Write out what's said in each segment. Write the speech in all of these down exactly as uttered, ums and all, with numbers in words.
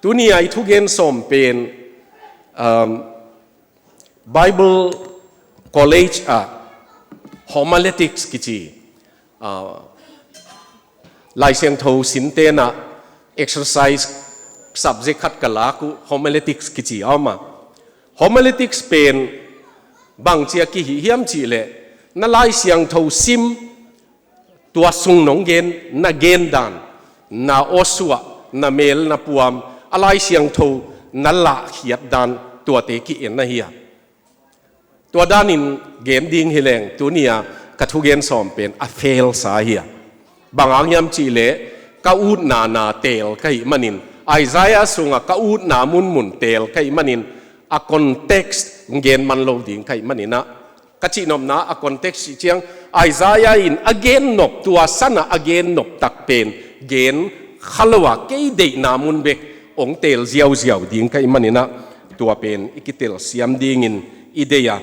Tuni a i thugen sawm pen, um, Bible College ah homiletics kici, uh, Lai Siangtho sinten ah exercise subject khat ka lak uh, homiletics kici a om a. Homiletics pen bangci a kihih hiam cih leh, na Lai Siangtho sim, tua sung nong gen, na gen dan, na awsuah, na mel, na puam, a Lai Siangtho na lahkhiat dan, tuate ki-en ahi a. Tua danin gen ding hi leng, tuni a ka thugen sawm pen a fail sa hi a. Bang hang hiam cih leh, ka utna na teel ka hih manin, Isaiah sungah ka utna munmun teel ka hih manin, a context gen man lo ding ka hih manin ah, ka cihnopna a context cih ciang, Isaiah in a gennop, tua sanah a gennop tak pen gen kha lo a, kei deihna mun bek hong teel ziauziau ding ka hih manin ah, tua pen i kitelsiam dingin i deih a.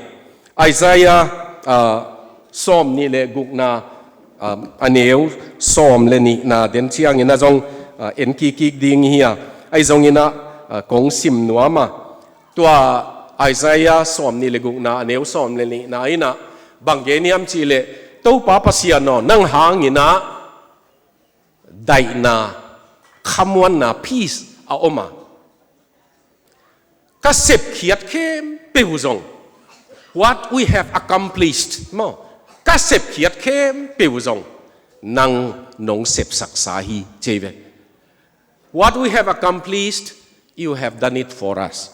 Isaiah, ah, sawm nih le gukna, ah, a neu sawm le nihna den ciangin ah zong, ah, en kikkik ding hi a. Ahi zongin ah, ah, kong sim nuam a. Tua Isaiah sawm nih le gukna a neu sawm le nihna in ah bang gen hiam cih leh, Topa Pasian aw, nang hangin ah daihna, khamuanna, peace a om a. Ka sepkhiat khempeuh zong, what we have accomplished, maw, ka sepkhiat khempeuh zong nang nong sepsaksa hi, ci hi ve. What we have accomplished, you have done it for us.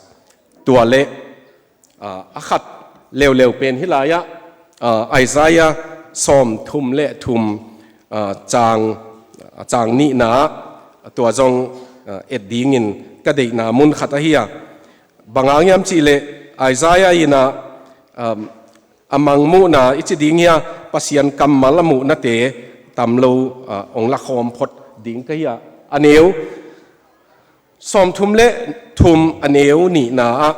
Tua le, ah, a khat leuleu pen hi lai-ah, ah, Isaiah sawm thum le thum, ah, cang, ah, cang nihna, tua zong, ah, et dingin ka deihna mun khat ahi a. Bang hang hiam cih leh Isaiah in ah, um, a mangmuhna i ci ding hi a, Pasian kammal a muhnate tam lo, ah, hong lakhawm phot ding ka hi a. A neu sawm thum le thum a neu nihna ah,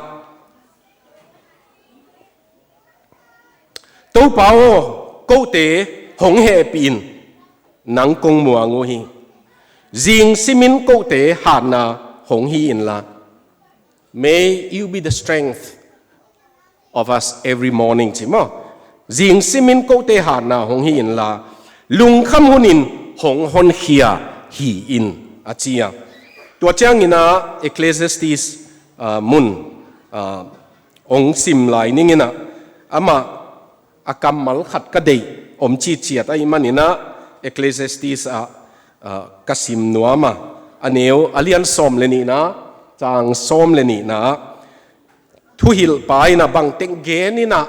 Topa aw, kote hong hehpih in, nang kong muang uh hi. Zing simin kote hatna hong hi inla. May you be the strength of us every morning, ci maw. Zing simin kote hatna hong hi inla, lungkham hunin hong honkhia hi in, a ci a. Tua ciangin ah Ecclesiastes, ah, mun, ah, hong sim lai ning in ah, amah a kammal khat ka deih om citciat ahih manin ah, Ecclesiastes ah, ah, ka sim nuam a. A neu, a lian sawm le nihna, cang sawm le nihna ah, thuhilhpa in ah bangteng gen in ah,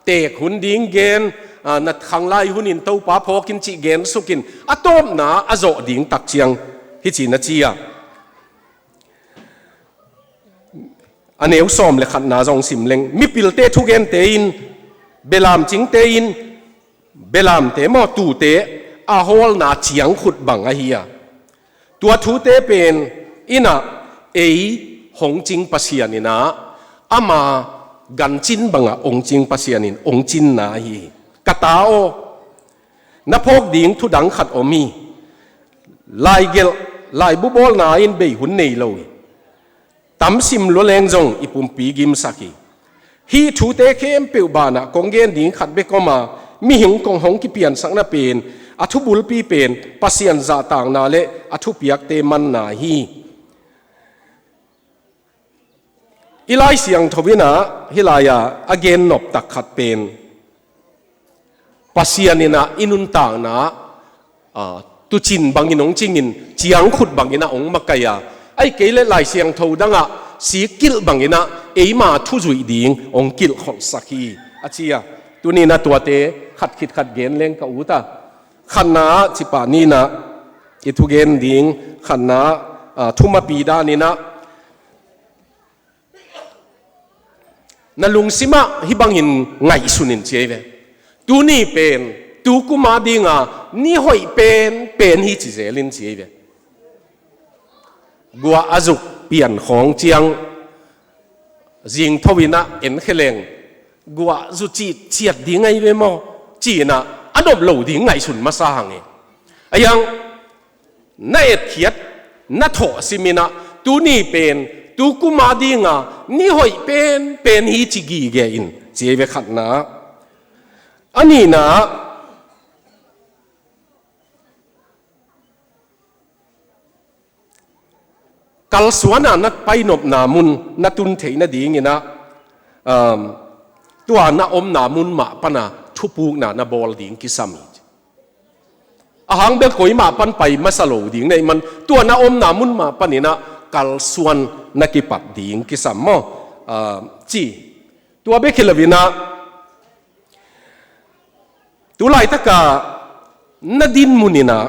teek hun ding gen, ah, na khanglai hunin Topa phawk in cih gen sukin, a tawpna a zawh ding tak ciang hih ci-in a ci a. A neu sawm le khatna zong sim leng, mipilte thugente in, belamcingte in, belamte maw, tuute a hawlna ciangkhut bang ahi a. Tua thute pen in ah ei hong cing Pasian in ah, ama gancin bangah hong cing Pasian in hong cinna ahi hi. Ka ta aw, na phawk ding thudang khat om hi. Laigelh, laibu bawlna in bei hun nei lo hi. Tam sim lua leng zong i pumpi gimsak hi. Hih thute khempeuh banah kong gen ding khat bek om a, mihing kong hong kipiansakna pen, a thubulpi pen Pasian zahtakna le a thupiakte manna hi. I Lai Siangtho in ah hih lai-a a gennop tak khat pen, Pasian in ah i nuntakna, ah, tuucin bangin hong cingin, ciangkhut bangin ah hong makaih a, ahih kei leh Lai Siangtho dangah sikkilh bangin ah eima thuzuih ding hong kilhkholhsak hi, a ci a. Tuni in ah tuate khat khit khat gen leng ka ut a. Khatna ah, cipah ni in ah, i thugen ding khatna ah, ah, thumapi dan in ah, na lungsimah hih bangin ngaihsun in, ci hi ve. Tuni pen, tu kum a dinga ni hoih penpen hi ci zel in, ci hi ve. Guah a zuk pian khawng ciang, zingtho in ah en khe leng, guah zu citciat ding ahi ve maw, ci-in ah a nop lo ding ngaihsun masa hang hi. Ahi hang, na etkhiat, na thawh sim in ah, Tuni pen, tu kum a dinga ni hoih penpen hi ci gige in, ci ei ve khatna. A nihna, kalsuana na painopna mun na tun theih nadingin ah, um, tua na omna mun mah pana thupukna na bawl ding kisam hi. A hang bel koi mah pan pai masa lo ding na hih man, tua na omna mun mah panin ah kalsuan na kipat ding kisam maw? Ah, ci. Tua bek hi lo-in ah, tu laitaka na din munin ah,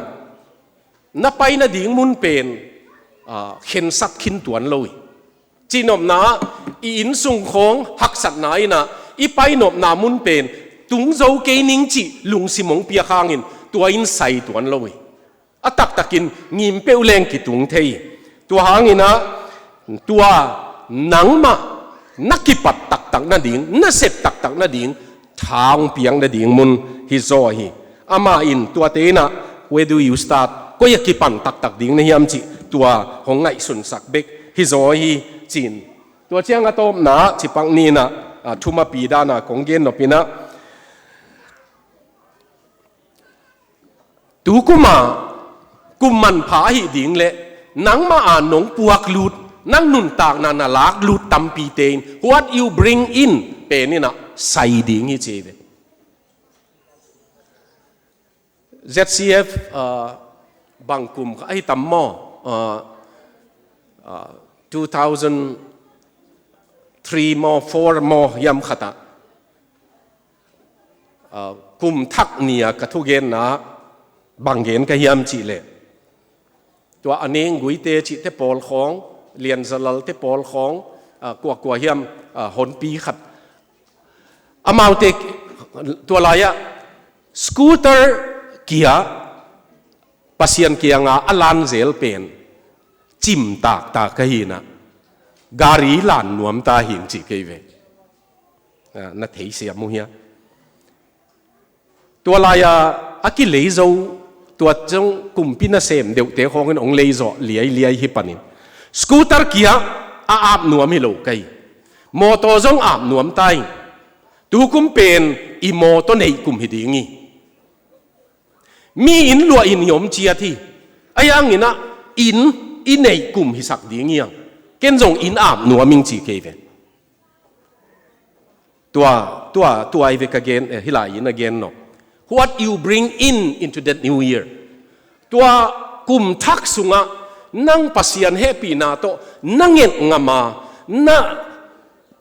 na pai nading mun pen, ah, khensat khin tuan lo hi. Cihnopna ah, i inn sung khawng haksatna in ah, i painopna mun pen tung zo kei ning cih lungsim hong piak hangin tua in sai tuan lo hi. A taktakin ngim peuh leng kitung thei hi. Tua hangin ah, tua nangmah na kipat taktak nading, na sep taktak nading, tha hong piak nading mun hi zaw hi. Amah in tuate in ah, "Where do you start?" Koi a kipan taktak ding na hiam cih tua hong ngaihsunsak bek hi zaw hi, ci-in. Tua ciang a tawpna ah, cipak ni-in ah, ah, thumapi dana kong gen nop in ah, tu kum a kum manpha ahih ding leh nangmah a nong puak lut, nang nuntakna na lak lut tampite in, what you bring in pen in ah sai ding hi ci ei ve. Z C F, ah, bang kum kha ahi tam maw? Ah, ah, two thousand three maw, four maw, hiam khat ah, ah, kum thak ni-a ka thugenna bang gen ka hiam cih leh, tua a neng guite cihte pawl khawng, Lian Za Lalte pawl khawng, ah, kuakua hiam, ah, honpi khat. Amaute tua lai-ah scooter kia Pasian kianga a lan zel pen cim taktak ahi-in ah, gari lan nuam ta hing ci kei ve. Ah, na thei siam uh hia? Tua lai-a a kilei zo, tua zong kumpi nasem deuhte khawngin hong lei zawh liailiai hi panin, scooter kia a ap nuam hi lo kei. Mawtaw zong ap nuam ta hi. Tu kum pen i mawtaw neih kum hi ding hi. Mi inn luah in i om ciat hi. Ahi hangin ah inn i neih kum hisak ding hi hang. Ken zong inn ap nuam ing ci kei ve. Tua, tua, tua ahi ve ka gen, eh, hih lai-in a gen nop. What you bring in into that new year. Tua kum thak sungah nang Pasian hehpihna tawh na nget ngam a, na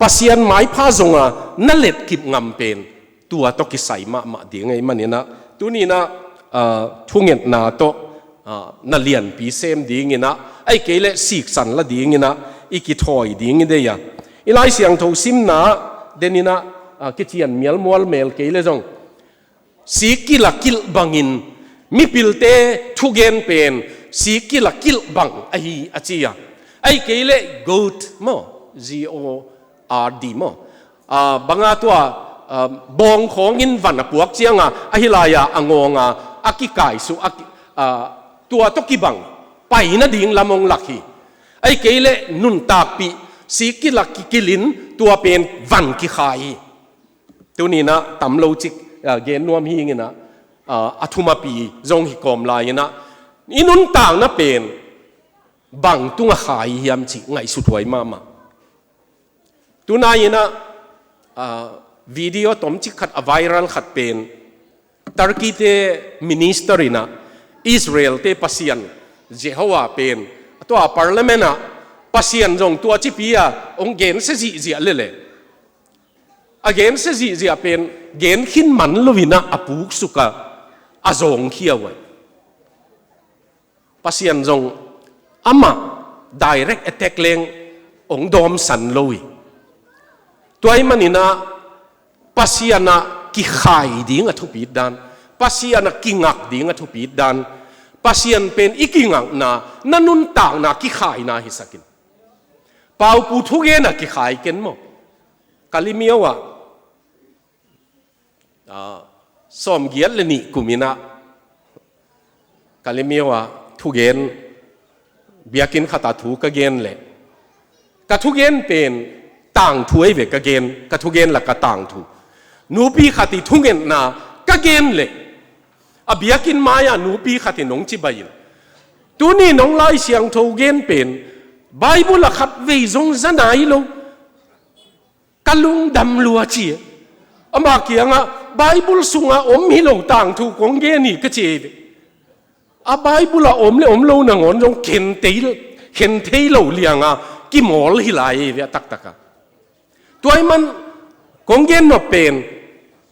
Pasian maipha zonga na letkip ngam pen tua tawh kisai mahmah ding ahih manin ah, tuni-in ah, ah, thungetna tawh, ah, na lianpi sem dingin ah, ahih kei leh siksan la dingin ah i kithawi ding i deih a. I Lai Siangtho simna ah, denin ah, ah, kician mialmual mel kei leh zong, sik kila kilh bangin mipilte thugen pen sik kila kilh bang ahi a ci a. Ahih kei leh gourd maw, G O R D maw, ah, banga tua, ah, bawng khawngin van a puak cianga, ahi lai-a a ngawnga a kikaisuh, a ki-, ah, tua tawh kibang pai nading lam hong lak hi. Ahih kei leh nuntakpih sik kila kikilhin tua pen van kikhai hi. Tuni-in ah tam lo cik, ah, gen nuam hi-ing in ah, ah, a thumapi zong hi kawm lai-in ah, i nuntakna pen bang tunga khai hiam cih ngaihsuthuai mahmah. Tunai-in ah, ah, video tomcik khat a viral khat pen, Turkey-te minister in ah Israel-te Pasian Jehovah pen, tua parliament ah Pasian zong tua cipi-a hong gensia zihziah lel e. A gensia zihziah pen gen khin man lo-in ah a puksuk a, a zawngkhia uh a. Pasian zong amah direct attack leng hong dawmsan lo hi. Tua ahih manin ah Pasian ah kikhai ding a thupit dan, Pasian ah kingak ding a thupit dan, Pasian pen i kingakna, na nuntakna kikhaina hisak in. Paupu thugen ah kikhai ken maw. Kalemyo ah, ah, sawmgiat le nih kum in ah, Kalemyo ah thugen Biakinn khat ah thu ka gen leh, ka thugen pen tangthu ei ve ka gen, ka thugen la ka tangthu. Nupi khat i thungetna ka gen leh, a biakinn mai-ah nupi khat in hong cibai in, tuni nong Lai Siangtho gen pen Bible ah khat vei zong za nai lo. Ka lungdam lua ci. Ama kiangah Bible sungah om hi lo tangthu kong gen hi ka ci ei ve. A Bible ah om le om lo nangawn zong khen thei, khen thei lo lianga kimawl hi lai ei ve a taktakah. Tua ahih man kong gen nop pen,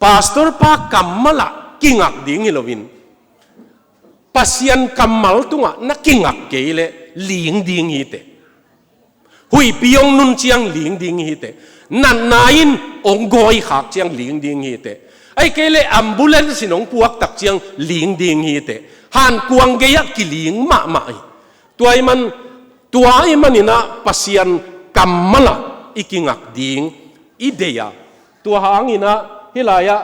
pastor pa kammal ah kingak ding hi loin, Pasian kammal tungah na kingak kei leh ling ding hi teh. Huihpi hong nun ciang ling ding hi teh. Natna in hong gawi khak ciang ling ding hi teh. Ahih kei leh ambulance in hong puak tak ciang ling ding hi teh. Hankuang gei-ah kiling mahmah hi. Tua ahih man, tua ahih manin ah Pasian kammal ah i kingak ding i deih a. Tua hangin ah hih lai-ah,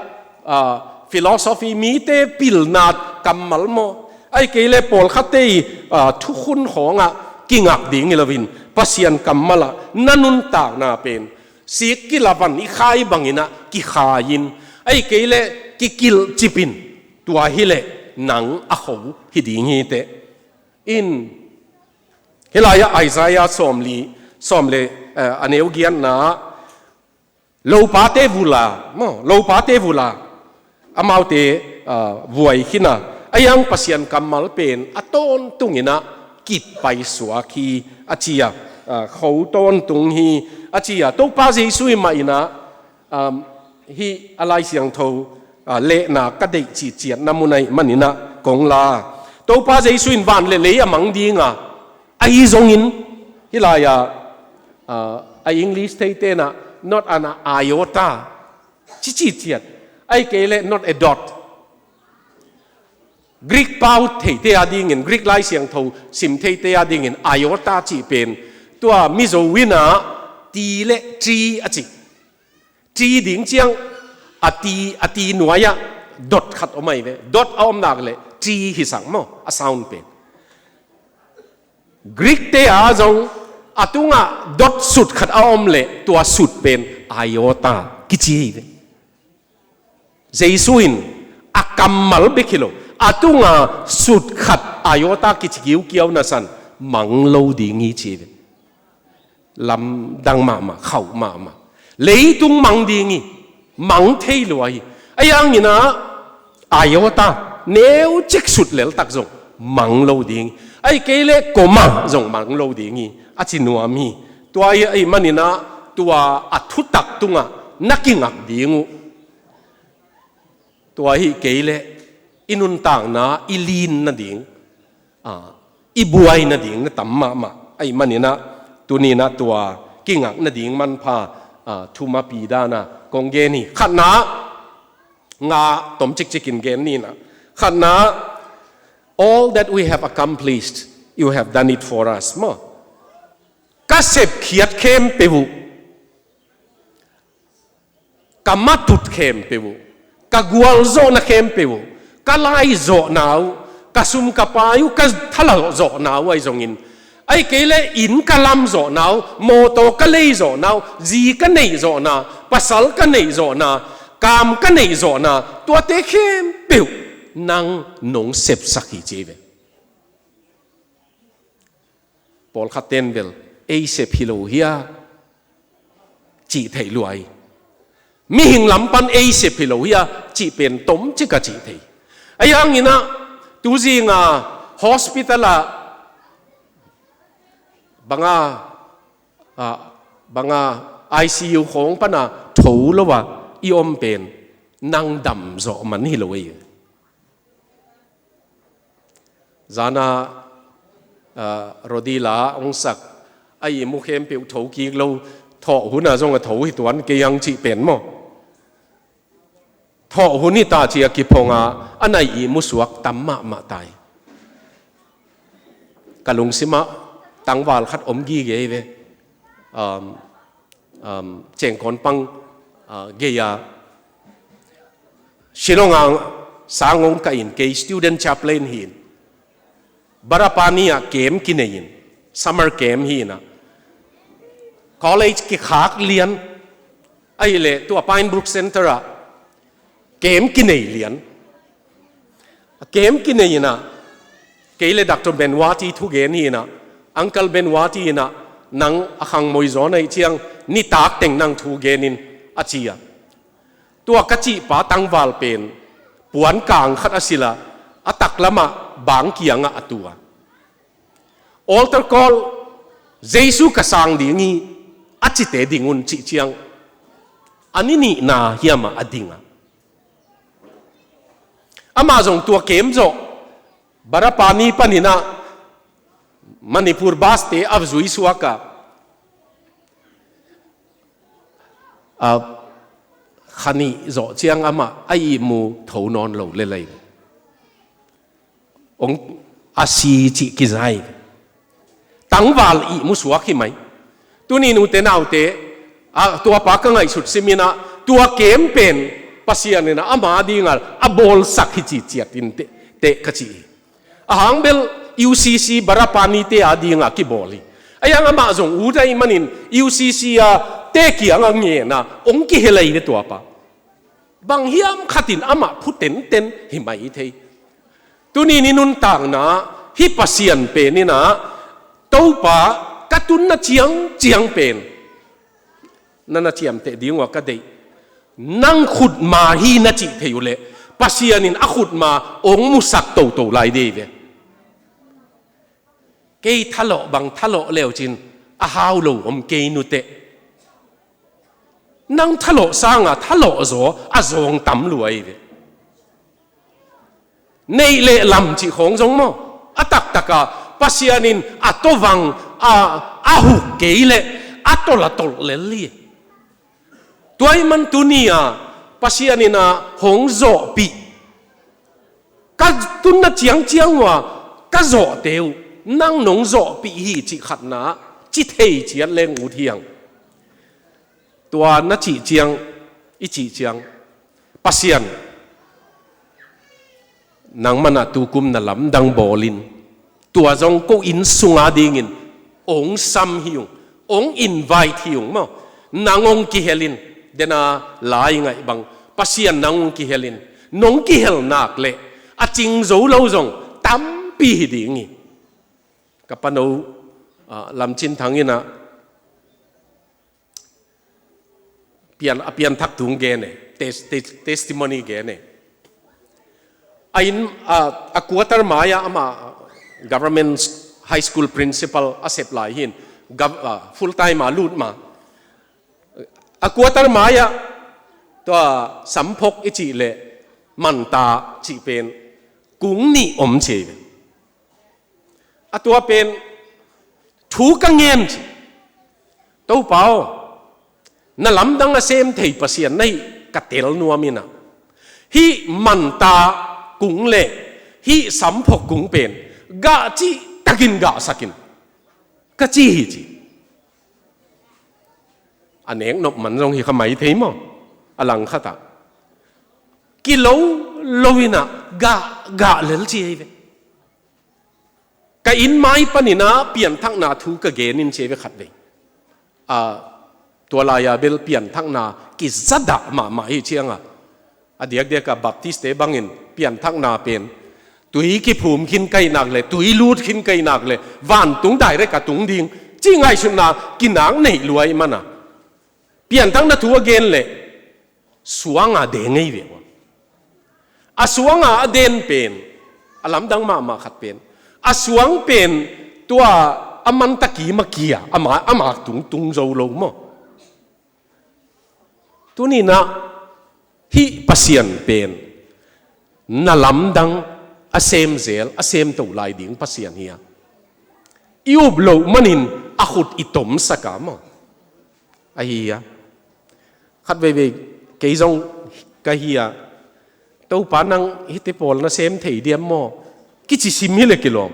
ah, philosophy, mite pilna kammal maw, ahih kei leh pawlkhatte i, ah, thukhun khawngah kingak ding hi loin, Pasian kammal ah na nuntakna pen sik kilavan i khai bangin ah kikhai-in, ahih kei leh kikilhcip in, tua hi leh nang a kho hi ding hi teh. In, hih lai-ah Isaiah sawmli, sawm le, eh, a neu giatna, lopate vul a, maw, lopate vul a, amaute, ah, vuai khin a, a yang Pasian kammal pen a tawntungin ah kip paisuak hi a ci a, ah, kho tawntung hi a ci a, Topa Jesuh i mah in ah, um, hih a Lai Siangtho, ah, lehna ka deih cihciatna mun ahih manin ah kong la. Topa Jesuh in van le lei a mang ding a, ahi zongin hih lai-ah, ah, a English theite in ah not an iota ci cihciat, ahih kei leh not a dot. Greek pau theite adingin, Greek Lai Siangtho sim theite adingin iota cih pen, tua Mizo in ah ti le tri a ci. Tri ding ciang a ti, a ti nuai-ah dot khat om ahi ve. Dot a om nak leh tri hi sak maw, a sound pen. Greek-te a zong a tungah dot sut khat a om leh tua sut pen iota kici hi ve. Jesuh in a kammal bek hi lo, a tunga sut khat iota kici kiukiau na san mang lo ding hi ci hi ve. Lamdang mahmah, khauh mahmah. Leitung mang ding hi, mang thei lua hi. Ahi hangin ah iota, neucik sut leltak zong mang lo ding hi. Ahih kei leh comma zong mang lo ding hi, a ci nuam hi. Tua ahih manin ah tua a thutak tungah na kingak ding uh. Tua ahih kei leh i nuntakna, i lin nading, ah, i buai nading na tam mahmah ahih manin ah, tuni-in ah tua kingak nading manpha, ah, thumapi dan ah kong gen hi. Khatna, nga tom cikcik in gen ni in ah. Khatna, all that we have accomplished, you have done it for us, maw. Ka sepkhiat khempeuh uh, ka matut khempeuh uh, ka gualzawhna khempeuh uh, ka laizawhna uh, ka sum ka pai uh, ka thalawhzawhna uh ahi zongin, ahih kei leh inn ka lamzawhna uh, mawtaw ka leizawhna uh, zi ka neihzawhna, pasal ka neihzawhna, kam ka neihzawhna, tuate khempeuh nang nong sepsak hi ci hi ve. Pawlkhat ten bel, ei sep hi lo hia, cih thei lua hi. Mihing lam pan ei sep hi lo hia, cih pen tom cik a cih thei. Ahi hangin ah, tu zinga hospital ah banga, ah, banga I C U khawng pana tho lo a i om pen, nang dam zawh man hi lo ei. Zana, ah, Rodila hong sak, a ihmu khempeuh tho kik lo, thawh hun a zong a tho hi tuan kei hang cih pen maw. Thawh hun hi ta ci a kiphong a, a nai ihmu suak tam mahmah ta hi. Ka lungsim ah tangval khat om gige hi ve. Um, um, Cengkawn pang, ah, gei-a Shillong ah sang hong kah in, kei student chaplain hi in, Barapani ah camp kinei in, Summer camp hi inah, college kikhak lian, ahih leh tua Pine Brook Center ah camp kinei lian. A camp kinei inah, kei le Doctor Benwati thugen hi inah, Uncle Benwati inah, nang a khangmoi zaw na hih ciang nitak teng nang thugen in, a ci a. Tua ka cihpa tangval pen puan kang khat a silh a, a taklamah bang kiangah a tu a, "Altar call, Jesu ka sang ding hi, a cite ding un," cih ciang a ni nihna hiamah a ding a. Amah zong tua camp zawh Barapani paninah Manipur bus-te a zui suak a, a kha nih zawh ciang amah a ihmu tho nawn lo lel hi. Ong a si cih kizai. Tangval ihmu suak hi mai. Tuni nute naute, a, tuapa ka ngaihsut sim inah, tua camp pen Pasian inah ama dinga a bawlsak hi ci ciat in teh, teh ka ci hi. A hang bel U C C Barapani-te a dinga kibawl hi. A hiang amah zong ut ahih manin U C C a te kiangah ngen a, ong kihel hi ve tuapa. Bang hiam khatin amah phu tenten hi mai thei. Tuni ni nuntakna hih Pasian pen inah, "Topa, ka tunna ciangciang pen na na ciamteh ding uh a ka deih. Nang khutma hi," na cih thei uh leh, Pasian in a khutma ong musak toto lai dei ve. Kei thalawh bang thalawh leucin a hau lo om kei nuteh. Nang thalawh sanga thalawh zaw a zawng tam lua hi ve. Neih le lam cih khawng zong maw, a taktaka Pasian in a tawvang a, a huk kei leh a tolh a tolh lel hi. Tua ahih man tuni-a Pasian inah hong zawhpih, ka tunna ciangciang uh a ka zawhte uh nang nong zawhpih hi cih khatna ci thei ciat leng ut hiang. Tua na cih ciang, i cih ciang, Pasian, nangmah na tukum na lamdang bawlin, tua zong ko inn sunga dingin ong sam hi ung, ong invite hi ung maw. Nang ong kihelin, dena lai ngaih bang, Pasian nang ong kihelin, nong kihel nak leh a cing zo lo zong tampi hi ding hi. Ka pano, ah, Lam Cin Thang inah pian, a pianthak tung gen e, tes-, tes-, testimony gen e. A inn, a, a quarter mai-ah amah government high school principal a sep lai hi in, gov-, a, full time a lut ma. A quarter mai-ah tua samphok i cih leh manta cih pen kung nih om ci hi ve. A tua pen thu ka ngen ci. Topa aw, na lamdang a sem thei Pasian na hih ka tel nuam inah, hih manta kung le hih samphok kung pen gah cihtakin gahsak in, ka ci hi ci. A neknop man zong hi kha mai thei maw? A langkhatah kilo lo inah gah, gah lel ci hi ve. Ka inn mai paninah pianthakna thu ka gen in ci hi ve khatvei. A, tua lai-a bel pianthakna kizadah mahmah hi cianga, a diakdiaka Baptist-te bangin pianthakna pen tui kiphum khin ka hih nak le, tui lut khin ka hih nak le, vantung direct a tung ding cih ngaihsutna kinak neih lua ahih mana, pianthakna thu a gen le suanga deng ngei ve ua. A suanga a den pen, a lamdang mahmah khat pen, a suang pen tua a manta kim a kia, ama, ama tungtung zo lo maw? Tuninah hih Pasian pen na lamdang a sem zel, a sem to lai ding Pasian hi a, i up loh manin a khut i tomsak a maw? Ahi a, khat veivei kei zong ka hi a, Topa nang hihte pawl na sem thei diam maw? Kici sim hi le kilawm.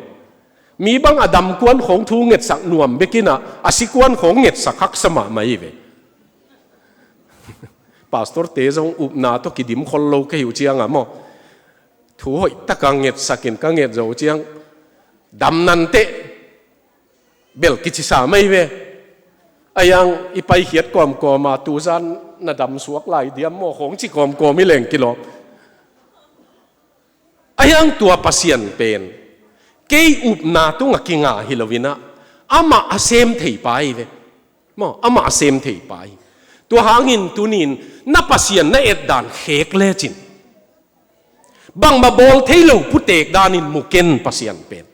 Mi bang a dam kuan khawng thu ngetsak nuam bekinah a si kuan khawng ngetsak haksa mahmah hi ve. Pastor-te zong upna tawh kidim khol lo ka hi uh cianga maw, thu hoih taka ngetsakin ka nget zo ciang, dam nanteh Bel kici sa mai ve. Ahi hang i paikhiat kawmkawm a tuzan na damsuak lai diam maw khawng ci kawmkawm hi leng kilawm. Ahi hang tua Pasian pen kei upna tungah kinga hi lo-in ah, amah a sem thei pa hi ve. Maw, amah a sem thei pa hi. Tua hangin tuni-in na Pasian na etdan khek lecin, bangmah bawl thei lo putek danin mu ken Pasian pen.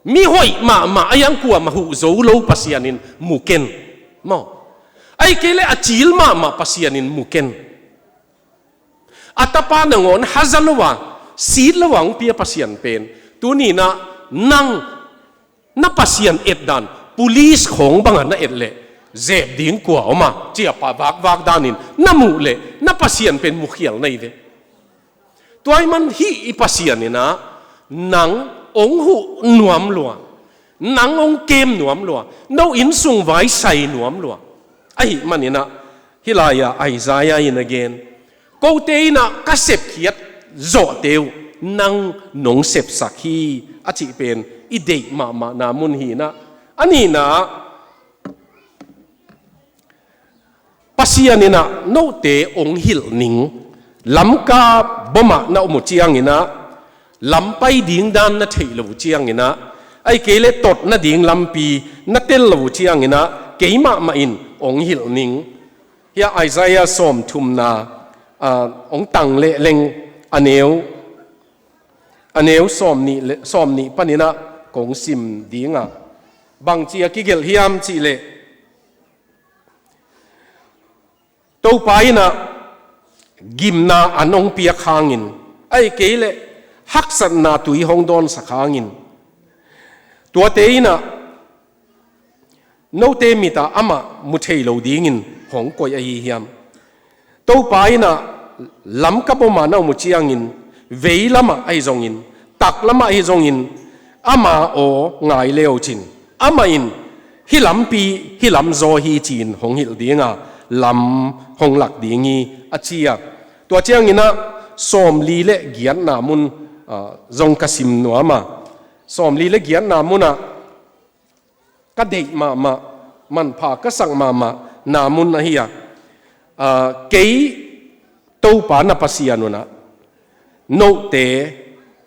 Mi hoih mahmah, ahi hang kuamah huh zo lo Pasian in mu ken. Maw, ahih kei leh a cil mahmah Pasian in mu ken. A tapa nangawn haza lo a, sit lo a hong pia Pasian pen, tuni-in ah nang na Pasian etdan, police khawng bangah na et leh, zep ding kua om a, ci-a pa vakvak danin na muh leh na Pasian pen mukhial na hi ve. Tua ahih man hih i Pasian in ah nang hong huh nuam lua, nang hong kem nuam lua, no innsung vai sai nuam lua. Ahih manin ah hih lai-ah Isaiah in a gen, kote in ah ka sepkhiat zawhte uh nang nong sepsak hi, a cih pen i deih mahmahna mun hi-in ah, a nihna-ah Pasian in ah note hong hilh ning. Lamka bom ah na om uh ciangin ah, lam pai ding dan na theih loh uh ciangin ah, ahih kei leh tot nading lampi na tel loh uh ciangin ah, keimahmah in hong hilh ning. Hih Isaiah sawmthumna, ah, hong tang leh leng a neu, a neu sawmnih le, sawmnih panin ah kong sim ding a, bangci a kigelh hiam cih leh, Topa in ah gimna an hong piak hangin, ahih kei leh haksatna tui hong dawnsak hangin, tuate in ah note mit ah amah mu thei lo dingin hong koih ahi hiam? Topa in ah lamka bom ah na om uh ciangin, veilam ah ahi zongin, taklam ah ahi zongin, ama aw ngai le uh cin, amah in hih lampi, hih lam zaw hi ci-in hong hilh ding a, lam hong lak ding hi, a ci a. Tua ciangin ah sawmli le giatna mun, ah, zong ka sim nuam a. Sawmli le giatna mun ah ka deih mahmah, manpha ka sak mahmah na mun ahi a, ah, kei Topa na Pasian un ah note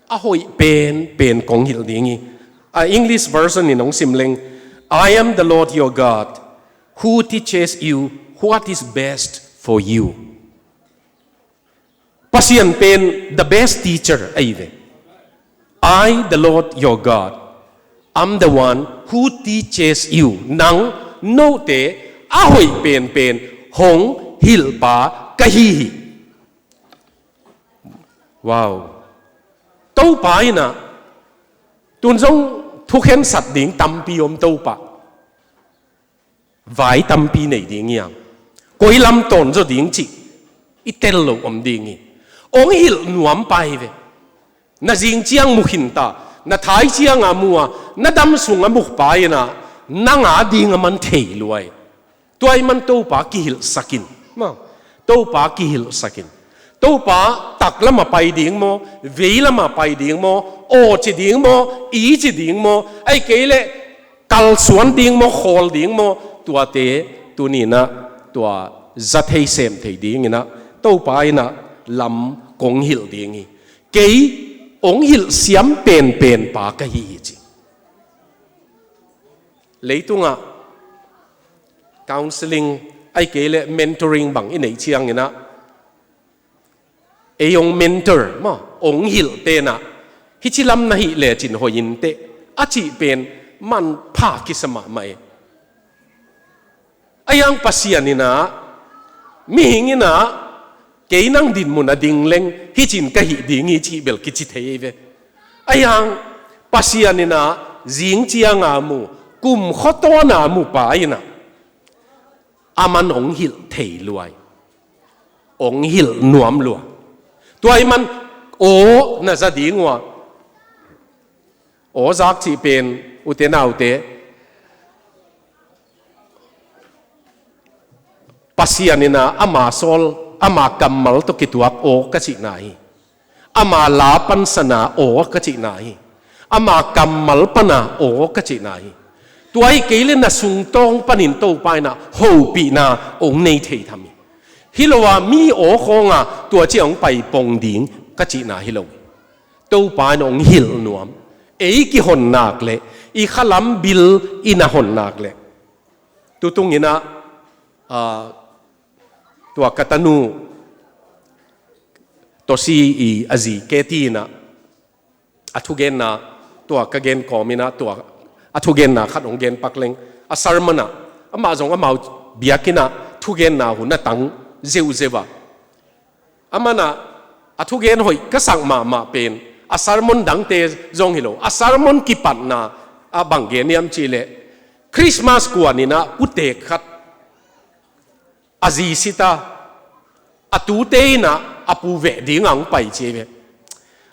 a hoih penpen kong hilh ding hi. A English version in hong sim leng, "I am the Lord your God, who teaches you what is best for you." Pasian pen the best teacher ahi ve. "I, the Lord your God, am the one who teaches you." Nang note a hoih penpen hong hilhpa ka hi hi. Wow. Topa in ah, tun zong thukhensat ding tampi om Topa. Vai tampi nei ding hi hang. Koi lam tawn zaw ding cih i tel lo om ding hi. Hong hilh nuam pa hi ve. Na zing ciang mu khin ta, na thai ciang a mu a, na dam sung a mu pa in ah, nang a ding a man thei lua hi. Tua ahih man Topa kihilhsak in. Maw, Topa kihilhsak in. Topa taklam a pai ding maw, veilam a pai ding maw, aw ci ding maw, i ci ding maw, ahih kei leh kalsuan ding maw, khawl ding maw, tuate tuni-in ah tua za thei sem thei dingin ah Topa in ah lam kong hilh ding hi. Kei hong hilh siam penpen pa ka hi hi ci. Leitungah counseling ahih kei leh mentoring bang i neih ciangin ah, ei hong mentor maw, hong hilhte in ah, "Hih ci lam na hih lecin hoih inteh," a cih pen manpha kisa mahmah e. Ahi hang Pasian in ah, mihing in ah, "Kei nang dinmun a ding leng hih ci-in ka hih ding hi," cih bel kici thei hi ve. Ahi hang Pasian in ah, zing ciang a mu, kum khuatawn a mu pa in ah, a man hong hilh thei lua hi. Hong hilh nuam lua. Tua ahih man aw na za ding uh a, aw zak cih pen, ute naute, Pasian in ah ama sawl, ama kammal tawh kituak aw ka cihna hi. Ama la pansana aw ka cihna hi. Ama kammal pana aw ka cihna hi. Tua hi kei le na sungtawng panin Topa in ah hopihna hong nei thei tham hi. Hi lo a mi aw khawng a tua ciang hong pai pong ding ka cihna hi lo hi. Topa in hong hilh nuam. Ei kihon nak le i khalam bil i na hon nak le. Tutung in ah, ah, tua ka tanu Tosi i a zi Keti in ah a thugenna tua ka gen kawm in ah tua a thugenna khat hong gen pak leng a sermon ah amah zong amau biakinn ah thugenna hun a tang zeuzeu a. Aman ah a thugen hoih ka sak mahmah pen a sermon dangte zong hi lo. A sermon kipatna ah bang gen hiam cih leh Christmas kuan in ah putek khat a zi sit a, a tute in ah a pu veh ding a hong pai ci ve.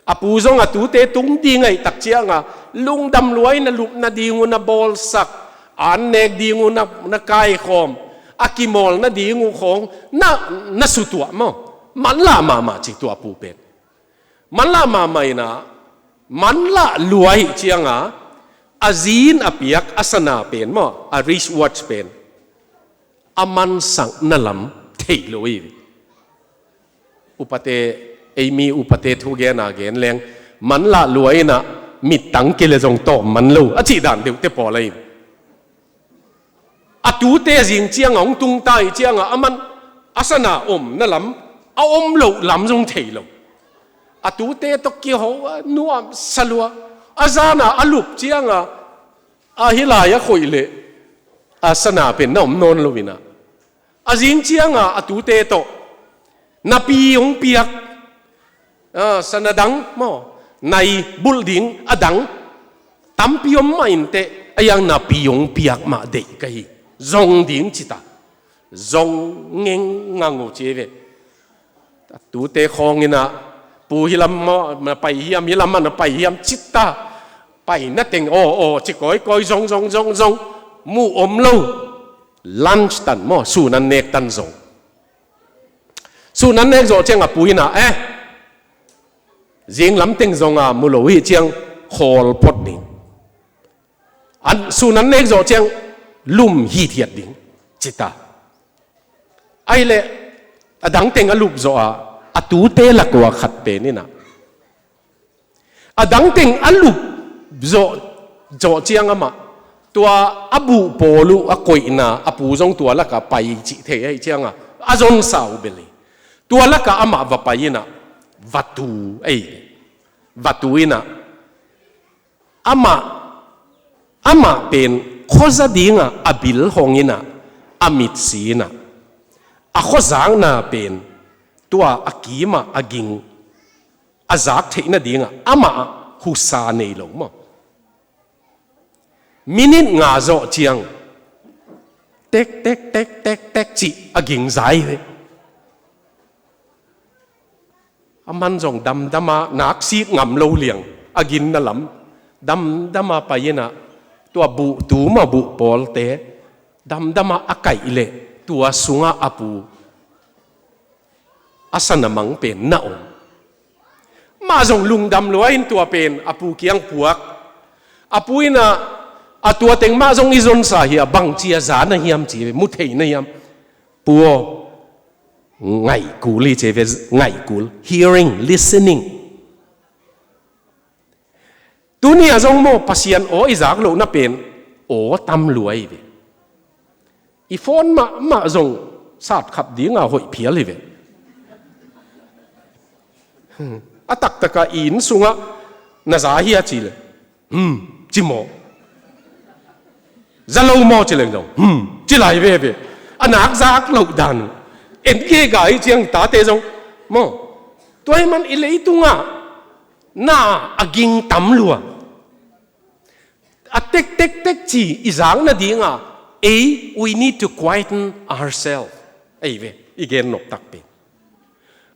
A pu zong a tute tung ding ahih tak ciang a lungdam lua in a lupna ding uh na bawlsak, an nek ding uh na, na kaikhawm, a kimawlna ding uh khawng na, na sutuah maw. Manlah mahmah ci tua a pu pen. Manlah mahmah in ah, manlah lua ahih ciang a, a zi in a piak a sana pen maw, a wristwatch pen a mansakna lam thei lo hi. Upate, ei mi upate thugen a gen leng, manlah lua in ah mittang kei le zong tawm man lo a cih dan deuhte pawl ahi. A tute zing ciang a hong tung ta ahih ciang a aman a sana omna lam, a om loh lam zong thei lo. A tute tawh kiho a nuamsa lua. A zan a a lup ciang a, a hi lai a khoih leh a sana pen na om nawn lo in ah. A zing ciang a a tute tawh napi hong piak, ah, sana dang maw, nai bulh ding a dang tampi om mah inteh, a hiang napi hong piak mah deih ka hi. Zong ding ci ta. Zong ngengngang uh ci ve. A tute khawng in ah, pu hi lam maw, na pai hiam, hi lam ah na pai hiam ci ta. Pai na teng aw aw ci kawikawi, zong zong zong zong. Muh om lo. Lunch tan maw, sun an nek tan zong. Sun an nek zawh ciang a pu in ah, eh, zing lam teng zong a mu lo hi ciang khawl phot ding. An, sun an nek zawh ciang lum hithiat ding ci ta. Ahih leh a dang teng a lup zawh a, a tute lak ua khat pen in ah, a dang teng a lup zawh, zawh ciang amah tua a buh pawl uh a koihna a pu zong tua lak a pai cih thei ahih ciang a, a zonsa uh bel hi. Tua lak a amah va pai in ah va tu, ei, va tu in ah amah, amah pen khuaza ding a a bil hong in ah, a mitsi in ah, a khuazakna pen tua a kim ah a ging a zak theihna ding a amah husa nei lo maw. Minit nga zawh ciang tek tek tek tek tek cih a ging zai ve. Aman zong damdam a, nak sit ngam lo liang, a ginna lam damdam a pai in ah, tua buh tu maw, buh pawlte damdam a a kaih leh tua sungah a pu a sana mang pen na om. Mah zong lungdam lua in tua pen a pu kiang puak. A pu in ah, a tua teng mah zong i zonsa hi a, bangci a za na hiam ci ve, mu thei na hiam? Pu aw, ngaihkul hi ci ve, ngaihkul, hearing, listening. Tuni a zong maw, Pasian aw i zak lohna pen aw tam lua hi ve. I phone mahmah zong satkhap ding a hoih phial hi ve. A taktak a i inn sungah na za hi a ci leh, hmm, ci maw. Za lo maw ci leng zong, hmm, ci lai veve. A nak zak loh dan uh en kei gai ciang tate zong maw. Tua hi man i leitungah na a ging tam lua. A tek tek tek ci i zak nading a, ei, we need to quieten ourselves. Ei ve, i gen nop takpi.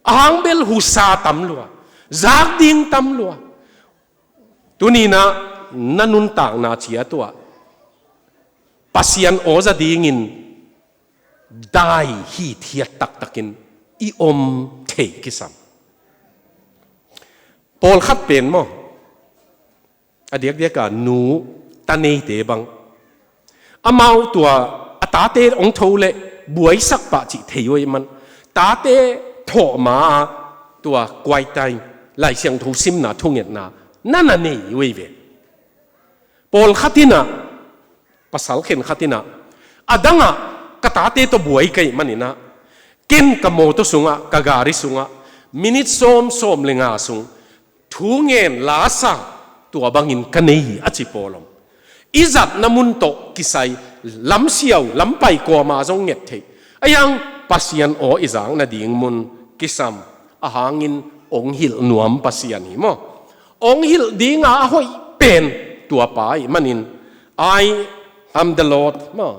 A hang bel husa tam lua, zak ding tam lua. Tuni-in ah na nuntakna ciat uh ah Pasian aw za dingin dai hithiat taktakin i om thei kisam. Pawlkhat pen maw, a diakdiak a nu ta neite bang, Amau tua a tate hong tho le buaisak pah cih thei uh ahih man, tate thawhma-a tua quiet time, Lai Siangtho simna thungetna na na nei uh hi ve. Pawlkhat in ah, pasal khenkhat in ah, a dang ah ka tate tawh buai ka hih manin ah, ken ka mawtaw sungah, ka gari sungah minit sawm, sawm le nga sung thu ngen la sa, tua bangin ka nei hi, a ci pawl om. I zatna mun tawh kisai, lamsiau, lampai kuamah zong nget theih. Ahi hang Pasian aw i zak nading mun kisam, a hangin hong hilh nuam Pasian hi maw. Hong hilh dinga a hoih pen tua pa ahih manin, "I am the Lord," maw.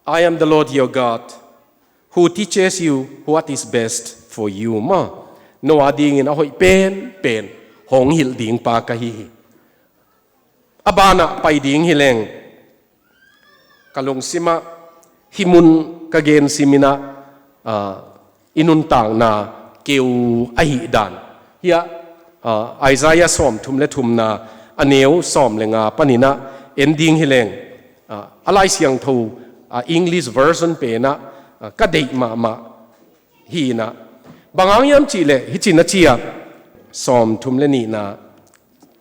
"I am the Lord your God, who teaches you what is best for you," maw. No a dingin a hoih penpen hong hilh ding pa ka hi hi. A banah pai ding hi leng, ka lungsimah hih mun ka gen simin ah, ah, i nuntakna keu ahih dan. Hiah, ah, Isaiah sawmthum le thumna, a neu sawm le nga panin ah en ding hi leng, ah, a Lai Siangtho, ah, English version pen ah, ah, ka deih mahmah hi in ah. Bang hang hiam cih leh, hih ci-in a ci a, sawmthum le nihna,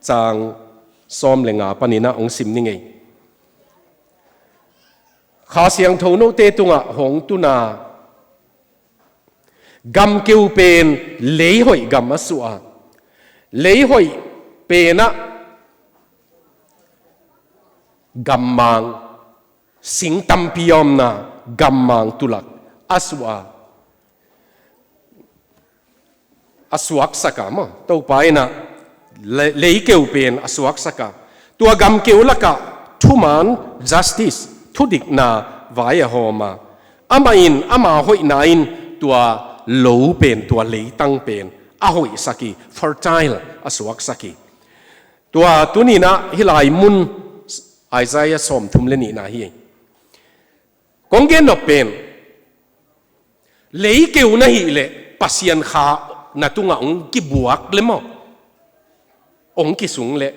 cang sawm le nga panin ah hong sim ni ngei. Kha Siangtho note tungah hong tun a, gam keu pen lei hoih gam a suah a, lei hoih pen ah gammang, sing tampi a omna gammang tulak a suah a, a suaksak a maw. Topa in ah le-, lei keu pen a suaksak a, tua gam keu lakah thuman, justice, thudikna vai a hawm a, amah in ama hoihna in tua lo pen, tua leitang pen a hoihsak hi, fertile a suaksak hi. Tua tuni-in ah hih lai mun Isaiah sawmthum le nihna hi. Kong gen nop pen, lei keu na hih leh Pasian kha na tungah hong kibuak le maw, hong kisung leh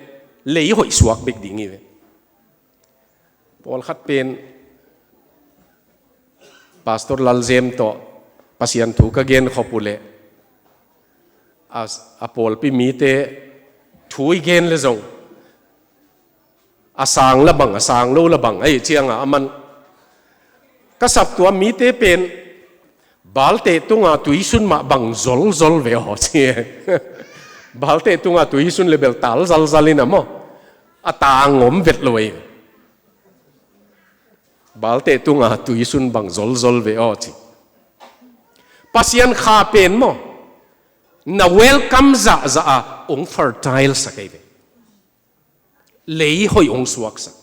lei hoih suak bek ding hi ve. Pawlkhat pen Pastor Lalzem tawh Pasian thu ka gen khop uh leh, a, a pawlpi mite thu i gen le zong, a sang la bang, a sang lo la bang, ahih ciangah aman, "Ka saptuam mite pen balte tunga tuisun mah bang zolzol ve aw," ci. Balte tunga tuisun le bel tal zalzal in a maw, a tang om vet lo ei. Balte tunga tuisun bang zolzol ve aw ci. Pasian kha pen maw, na welcome zahzah a hong fertile sak ei ve. Lei hoih hong suaksak.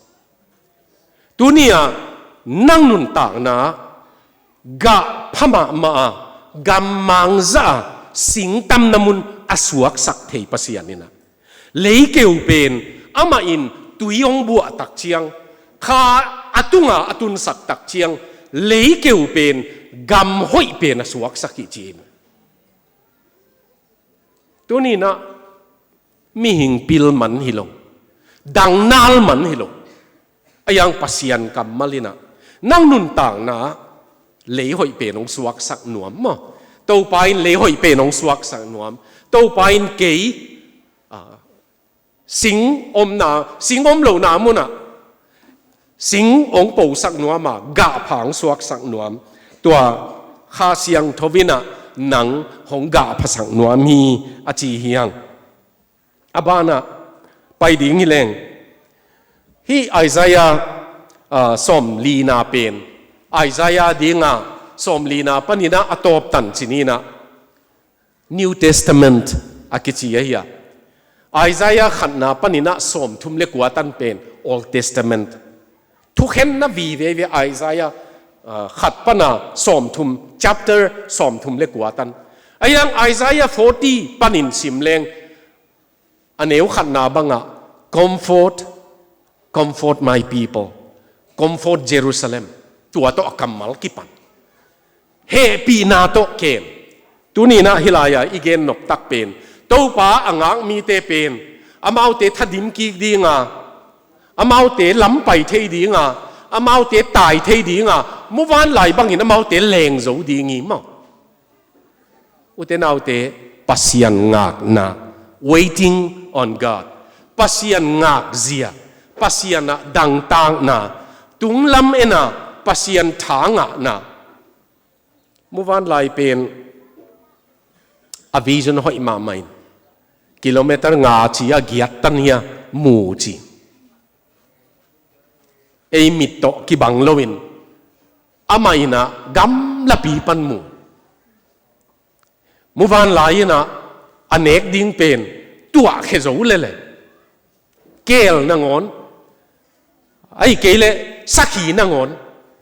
Tuni-a nang nuntakna gah pha mahmah a, gammang zah a, singtamna mun a suaksak thei Pasian in ah, lei keu pen amah in tui hong buah tak ciang, kha a tunga a tunsak tak ciang, lei keu pen gam hoih pen a suaksak hi ci hi. Tuni-in ah mihing pil man hi lo, dangnal man hi lo, a yang Pasian kammal in ah nang nuntakna lei hoih pen hong suaksak nuam maw? Topa in lei hoih pen hong suaksak nuam. Topa in kei, a, sing omna, sing om lohna munah sing hong posak nuam a, gahpha hong suaksak nuam. Tua Kha Siangtho in ah nang hong gahphasak nuam hi, a ci hi hang. A banah pai ding hi leng, hih Isaiah, a, sawmlina pen, Isaiah dinga sawmlina panin ah a tawptan ci-in ah New Testament a kici ahi a. Isaiah khatna panin ah sawmthum le kua tan pen Old Testament. Thukhenna vive ve Isaiah, ah, khat pana sawmthum, chapter sawmthum le kua tan. A yang Isaiah forty panin sim leng, a neu khatna bangah, "Comfort, comfort my people. Comfort Jerusalem." Tua tawh a kammal kipan. Hehpihna tawh kem. Tuni-in ah hih lai-a i gen noptak pen, Topa a ngak mite pen, amaute thadim kik dinga, amaute lam pai thei dinga, Amaute tai thei dinga, muvanlai bangin amaute leng zo ding hi maw. Ute naute, Pasian ngakna, waiting on God, Pasian ngakzia, Pasian ah dangtakna, tunglam ena Pasian tha ngahna. Muvanlai pen a vision hoih mahmah in, kilometer nga ci a giat tan hia mu ci. Ei mit tawh kibang loin amah inah gamlapi pan mu. Muvanlai inah a nek ding pen tuahkhia zo lele. Keel nangawn, ahih kei leh sakhi nangawn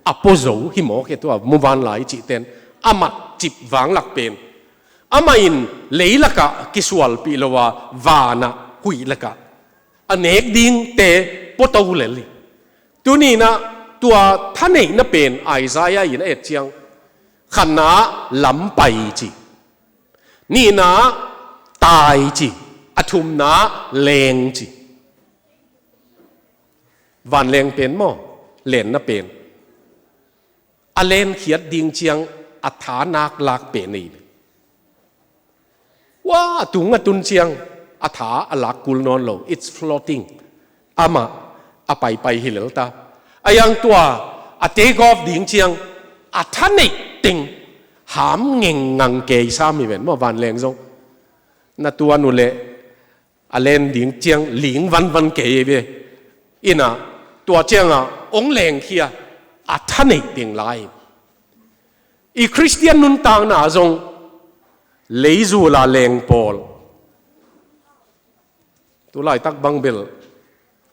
a pua zo hi mawk hi tua muvanlai cihten a matcip vanglak pen. Amah in leilakah kisualpih lo a vanah huih lakah a nek dingte puato lel hi. Tuninah tua thaneihna pen Isaiah in a et ciang, khatna lam pai ci, nihna tai ci, a thumna leng ci. Vanleng pen maw, lenna pen a lenkhiat ding ciang a tha nak lak pen ei ve. Wa, a tung a tun ciang a tha a lak kul nawn lo, it's floating. Amah a paipai hi lel ta. A yang tua a take off ding ciang a thaneih teng ham ngengngang kei sam hi ven maw, vanleng zong. Na tuan uh leh a len ding ciang ling vanvan kei ve. Inah tua ciangah ong lengkhia a thaneih teng lai. I Khristian nuntakna zong leizula leng pawl. Tulaitak bang bel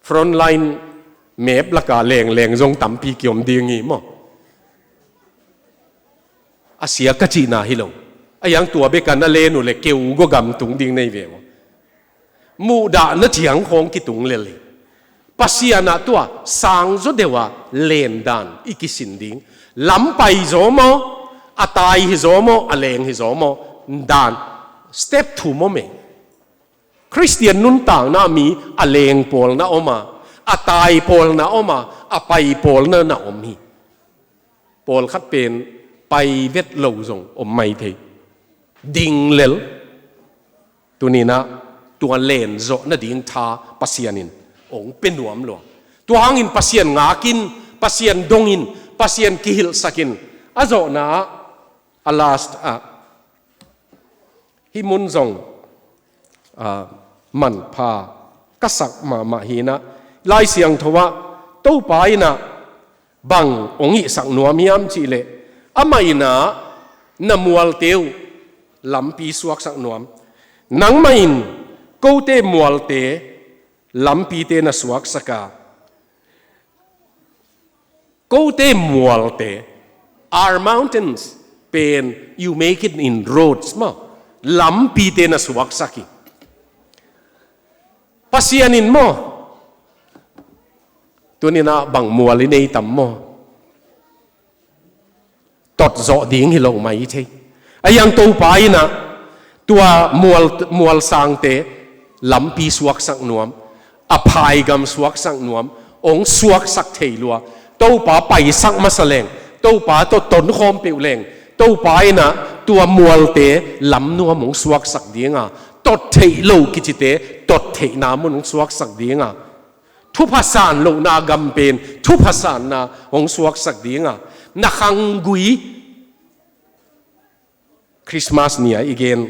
frontline map laka lengleng zong tampi kiom ding hi maw. A sia ka cihna hi lo. A yang tua beka na len uh le keu gua gam tung ding nei ve maw. Muhdahna ciang khawng kitung lel hi. Pasian ah tua sangzaw deuh a lendan i kisin ding. Lam pai zaw maw, a tai hi zaw maw, a leng hi zaw maw, dan step thum om e. Khristian nuntakna mi a leng pawlna om a, a tai pawlna om a, a pai pawlna na om hi. Pawlkhat pen pai vet lo zong om mai thei. Ding lel. Tuninah tua len zawh nading tha Pasian in ong pe nuam lua. Tua hangin Pasian ngakin, Pasian dongin, Pasian kihilhsakin. A zawhna ah, a last ah, hih mun zong, ah, manpha ka sak mahmah hinah, Lai Siangtho ah Topa inah bang ong hihsak nuam hiam cihleh, amah inah na mualte uh lampi suaksak nuam. Nangmah in kote mualte lampite na suaksak a, kote mualte, our mountains pen, you make it in roads maw, lampite na suaksak hi. Pasian in maw, tuninah bang mual i nei tam maw, tot zawh ding hi lo mai thei. A yang Topa inah tua mual, mual sangte lampi suaksak nuam, a phaigam suaksak nuam, ong suaksak thei lua. Topa paisak masa leng, Topa tawh tonkhawm peuh leng, Topa inah tua mualte lamnuam ong suaksak dinga, tot theih lo kicite tot theihna mun ong suaksak dinga, thupha san lohna gam pen thupha sanna hong suaksak dinga, na khanggui, Christmas ni-a i gen,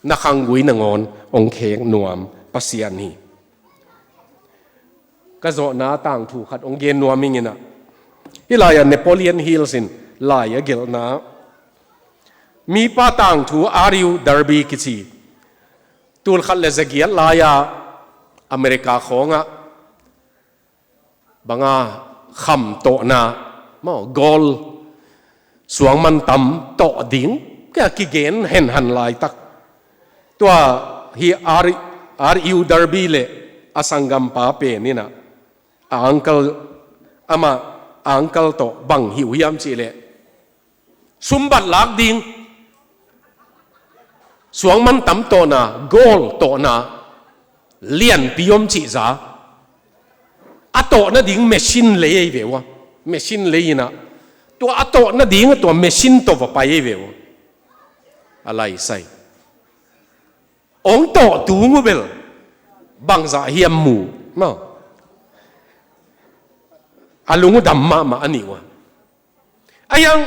na khanggui nangawn hong khek nuam Pasian hi. Ka zawhna tangthu khat hong gen nuam ing inah, hih lai-ah Napoleon Hills in lai a gelhna, mipa tangthu R U Darby kici, tulkhat le zagiat lai-a America khawngah banga kham tawhna maw, gold suangmantam tawh ding kia kigen henhan laitak. Tua hi R, R U Darby le a sanggampa pen inah, a uncle, amah a uncle tawh bang hi uh hiam cihleh, sumbat lak ding, suangmantam tawhna, gold tawhna lianpi om cihza, a tawh nading machine lei ei ve uh a. Machine lei-in ah, tua a tawh nading a tua machine tawh va pai ei ve uh. A laisai. Ong tawh tung uh bel bangzah hiam mu, maw? A lung uh dam mahmah a nih uh a. A hiang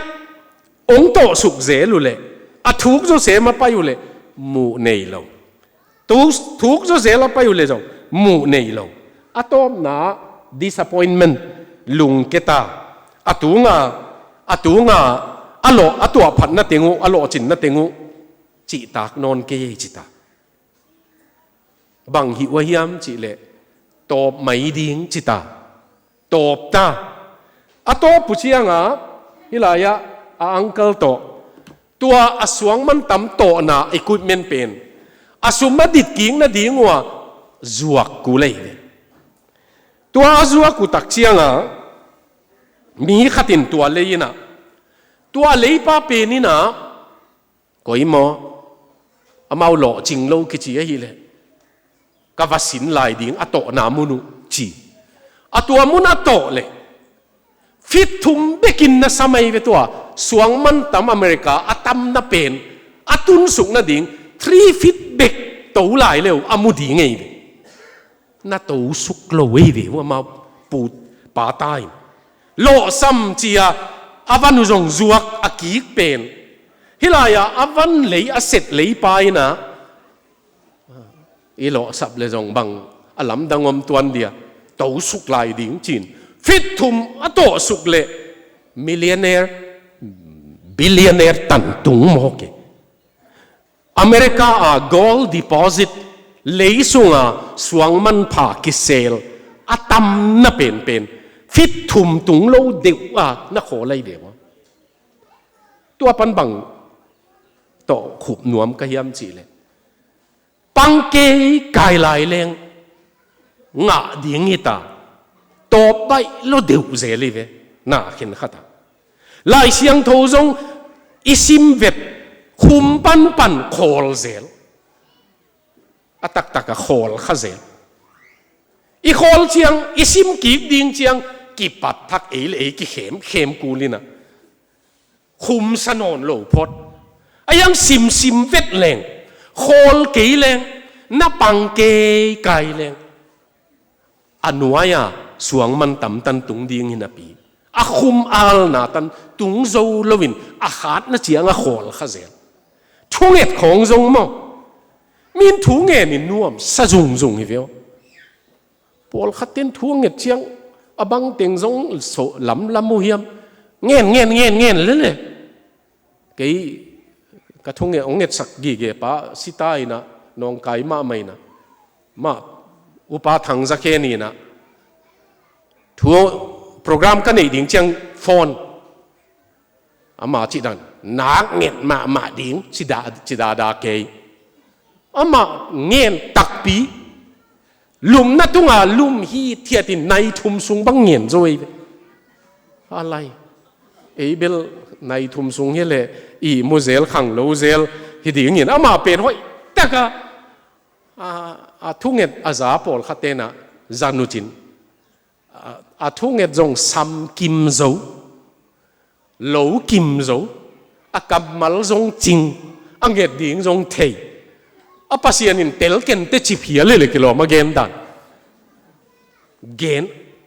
ong tawh suk zel uh leh, a thuk zawsem a pai uh leh muh nei lo. Thuk, thuk zawsem a pai uh leh zong muh nei lo. A tawpna disappointment, lungke ta. A tunga, a tunga a lawh, a tuahphatna teng uh, a lawhcinna teng uh cihtak nawn kei ei ci ta. Bang hih uh a hiam cih leh, tawp mai ding ci ta. Tawp ta. A tawp uh ciangah, hih lai-ah a uncle tawh, tua a suang mantam tawhna equipment pen a sum a ditkik nading uh a zuak kul ei ve. Tua a zuak uh tak ciangah, mi khat in tua lei-in ah, tua leipa pen in ah, koi maw, amau lawhcing lo kici ahih leh, ka va sin lai ding a tawhna mun uh ci. A tua mun a tawh leh, feet thum bekin na sam ei ve tua, suang mantam America a tamna pen, a tunsuk nading, three feet bek to lai leh uh a mu ding ei ve. Na tosuk lo ei ve uh amau pu pa ta in. Lawhsam ci-a a van uh zong zuak a kik pen. Hih lai-ah a van lei a set leipa in ah, i lawhsap leh zong bang a lamdang om tuan dia, tosuk lai ding ci-in. Feet thum a tawhsuk leh millionaire, billionaire tantung mawk e. America a gold deposit, lei sunga suang manpha kisel a tamna penpen, feet thum tung lo deuh a na khawl ei ve uh a. Tua pan bang tawh khup nuam ka hiam cih leh, pang kei kai lai leng ngah ding hi ta. Tawp baih lo deuh zel hi ve, na khen khat a. Lai Siangtho zong i sim vet, khum panpan khawl zel. A taktak a khawl kha zel. I khawl ciang, i sim kik ding ciang, kipat thak ei le ei kikhem khem kul in ah, khumsa nawn lo phot. A hiang simsim vet leng, khawl kei leng, na pang kei kai leng, a nuai-a suang mantam tan tung ding hi napi, a khum alna tan tung zo loin a khatna ciang a khawl kha zel. Thunget khawng zong maw, min thu ngenin nuamsa zungzung hi ve aw. Pawlkhat ten thu a nget ciang a bangteng zong so lamlam uh hiam? Ngen, ngen, ngen, ngen lele. Kei ka thu nge, hong ngetsak gige pa sita in ah, nawngkai mahmah in ah, mah Upa Thang Za Khen in ah, thu program ka neih ding ciang phone. Ama cih dan, nak nget mahmah ding, ci da, ci dada kei. Ama ngen takpi, lumna tunga lum hithiatin nai thum sung bang ngen zo ei ve. A lai, ei bel nai thum sung hi leh ihmu zel khanglo zel hi dingin ama pen hoih taka, a, a thunget a za pawlkhat ten ah zan uh cin. A, a thunget zong sam kim zo, lo kim zo, a kammal zong cing, a nget ding zong thei. A Pasian in tel kei inteh ci phial hi leh kilawm a gen dan. Gen,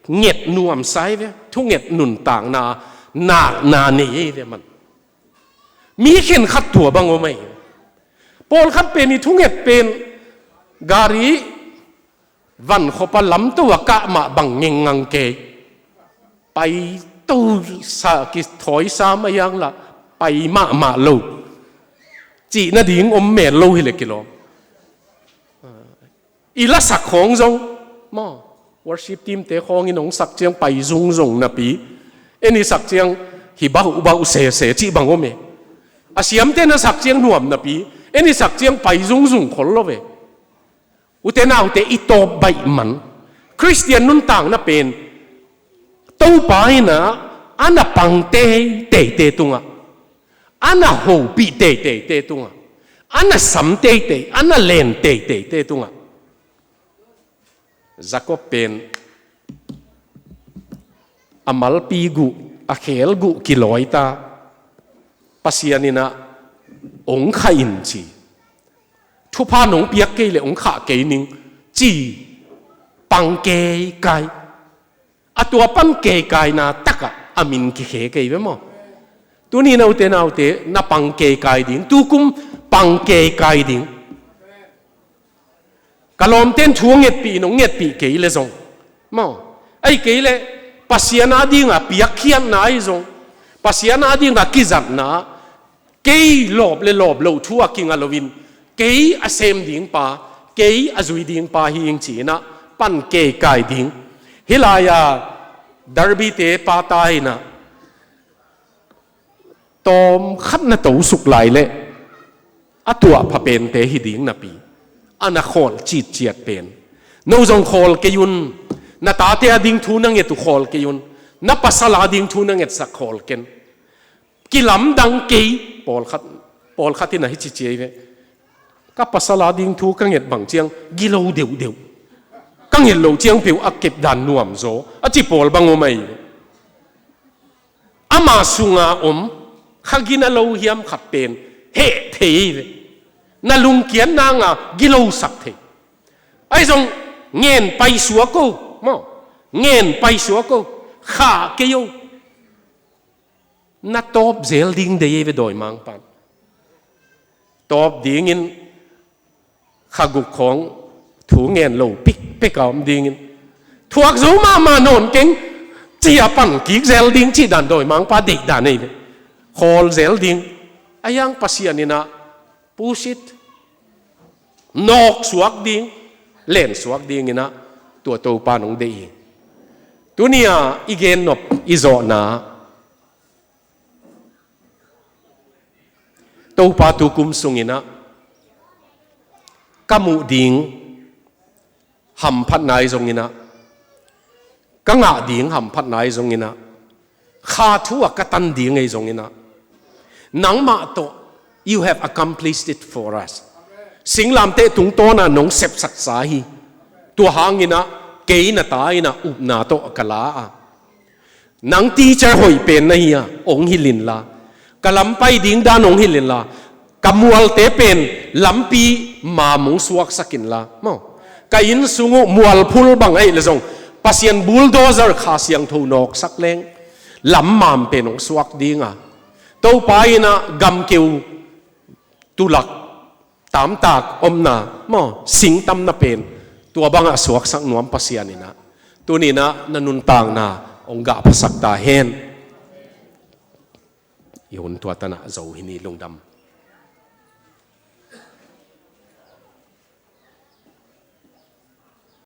nget nuamsa hi ve, thunget nuntakna, nakna nei hi ve man. Mi khenkhat tua bang om ei. Pawlkhat pen i thunget pen gari van khop a lamto a kah mah bang ngengngang kei. Paito sa, kithawi sa mah hiang lah pai mahmah lo cih nading om mel lo hi leh kilawm. I lasak khawng zong maw, worship team te khawngin hong sak ciang pai zungzung napi, en i sak ciang hi bahubau sese cih bang om e. A siamte na sak ciang nuam napi, en i sak ciang pai zungzung khol lo ve. Ute naute, i tawp baih man. Khristian nuntakna pen Topa in ah, a na pang teiteite tungah, a na hopih teiteite tungah, a na sam teitei, a na len teiteite tungah. Jacob pen A malpi guh, a khel guh kilawi ta. Pasian in ah ong khah in ci. Thupha nong piak kei leh ong khah kei ning ci. Pang keikai. A tua pan keikaina takah a min kikhe kei ve maw? Tuni naute naute na pang keikai ding, tukum pang keikai ding. Ka lawmten thu a ngetpih in ong ngetpih kei le zong maw? Ahi kei leh Pasian a dinga piakkhiatna ahi zong, Pasian a dinga kizatna, kei lawp le lawp loh thu a kinga loin, kei a sem ding pa, kei a zui ding pa hi ing ci-in ah pan keikai ding. Hih lai-a Darby-te pa ta in ah tawm khat na to suk lai leh a tuahpha pente hi ding napi, a na khawl citciat pen. No zong khawl kei un. Na tate a ding thu na nget uh khawl kei un. Na pasal a ding thu na ngetsak khawl ken. Kilamdang kei. Pawlkhat, pawlkhat in ah hici ci ei ve. Ka pasal a ding thu ka nget bang ciang gilo deuhdeuh. Ka nget loh ciang peuh a kep dan nuam zaw a ci pawl bang om ahi ve. Ama sunga om kha gina lo hiam khat pen heh thei ei ve. Na lungkiat nanga gilosak thei. Ahi zong ngen paisuak o maw? Ngen paisuak o. Khah kei o. Na tawp zel ding deih ei ve dawimangpa'n. Tawp dingin kha guk khawng thu ngen lo pikpek a om dingin, thuak zo mahmah nawn keng ci-a pan kik zel ding cih dan dawimangpa deih dan ei ve. Khawl zel ding. Ahi hang Pasian in ah push it, nawksuak ding, lensuak dingin ah tua Topa nong deih hi. Tuni-a i gennop i zawhna, Topa tukum sungin ah ka muh ding hamphatna ahi zongin ah, ka ngah ding hamphatna ahi zongin ah, kha thu-a ka tan ding ahi zongin ah, nangmah tawh, you have accomplished it for us. Singlamteh tungtawna nong sepsaksa hi. Tua hangin ah kei na ta in ah upna tawh ka la a, nang teacher hoih pen na hi a, ong hilh inla, ka lampai ding dan ong hilh inla, ka mualte pen lampi mam ong suaksak inla maw? Ka inn sung uh mualphul bang ahih leh zong Pasian bulldozer Kha Siangtho nawksak leng lam mam pen ong suak ding a, Topa in ah gamkeu tulak tamtak omna maw, singtamna pen tua bangah suaksak nuam Pasian in ah tuni-in ah na nuntakna ong gahphasak ta hen. I hun tua tanah zo hi ni. Lungdam.